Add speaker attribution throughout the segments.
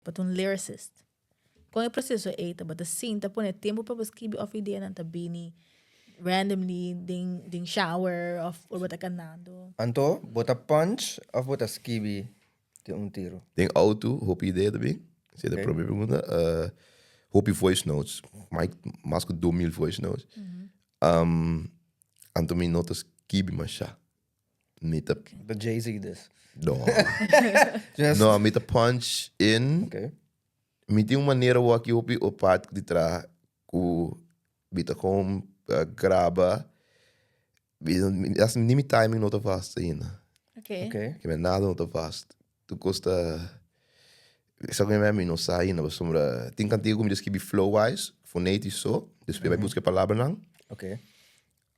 Speaker 1: Bo ta un lyricist. Kon e proseso ei ta? Bo ta sinta pone tempu pa bo skibi òf ideanan ta bini randomly den shower òf ora bo ta kanando?
Speaker 2: Anto, bo ta punch òf bo ta skibi den un tiru?
Speaker 3: Den auto, hopi idea ta bin. Esei ta e prome pregunta. Hopi voice notes, mas ku 2000 voice notes. Anto mi no ta skibi masha. Mi ta.
Speaker 2: Ta Jay-Z dus.
Speaker 3: No. No, mi ta punch in. Mi tin un manera wak hopi apart di traha ku mi ta kon graba. Ni mi timing no ta vast ainda. Ke men nada no ta vast. Tur kos ta Sa ku mi no sa ainda pasobra tin kantiga ku mi ta skibi flow wise, fonetisch so, despues mi bai buska e palabranan.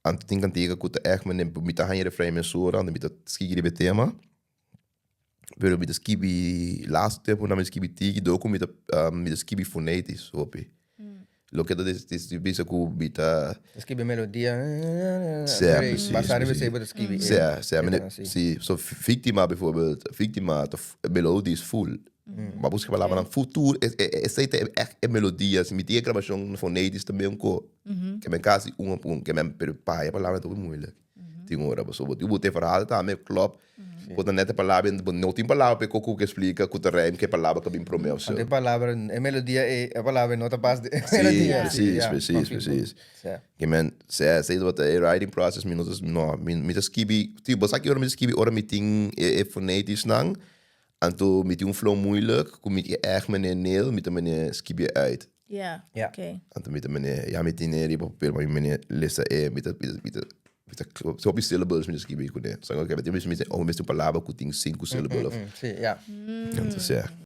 Speaker 3: Anto tin kantiga ku ta ègt manera mi ta haña refrein mesora anto mi ta skigi riba e tema. Pero mi ta skibi laatste tempunan mi ta skibi tiki dor ku mi ta skibi fonetisch hopi. Loke ta bisa ku mi ta.
Speaker 2: Ta skibi melodia.
Speaker 3: Sea, precies.
Speaker 2: Basa riba esei bo ta skibi.
Speaker 3: Sea, sea. Si, so Víctima bijvoorbeeld, Víctima ta melodie is full. Ma buska palabranan futur, esei ta ègt e melodia. Si mi tin e grabashon fonetisch tambe un ko. Ke men kasi un op un, ke men pero pa e palabra ta hopi moeilijk. Tin ora pasobra bo tin bo te verhaal tambe klop, bo ta net e palabra bo no tin palabra pa e koko ku splika ku ta rijm ku e palabra ku a bin prome of so.
Speaker 2: Anto e palabra, e melodia ei, e palabra ei no ta pas den e melodia.
Speaker 3: Si, precies, precies, precies. Ke men, esei tabata e writing process, mi no ta, no, mi ta skibi, bo sa ki ora mi ta skibi? Ora mi tin e fonetischnan, Anto mi tin un flow moeilijk ku mi ke ègt meneer Neil, mi ta meneer skibi e uit.
Speaker 1: Ja, oké.
Speaker 3: Anto mi ta meneer, ja mi tin e riba papel, ma mi meneer lesa e, mi ta, mi ta, mi ta, mi ta, hopi syllables mi ta skibi kuné. Sa oké, mi tin oh mi mester un palabra ku tin sinku syllable of.
Speaker 2: Sí, ja.
Speaker 3: Anto sea.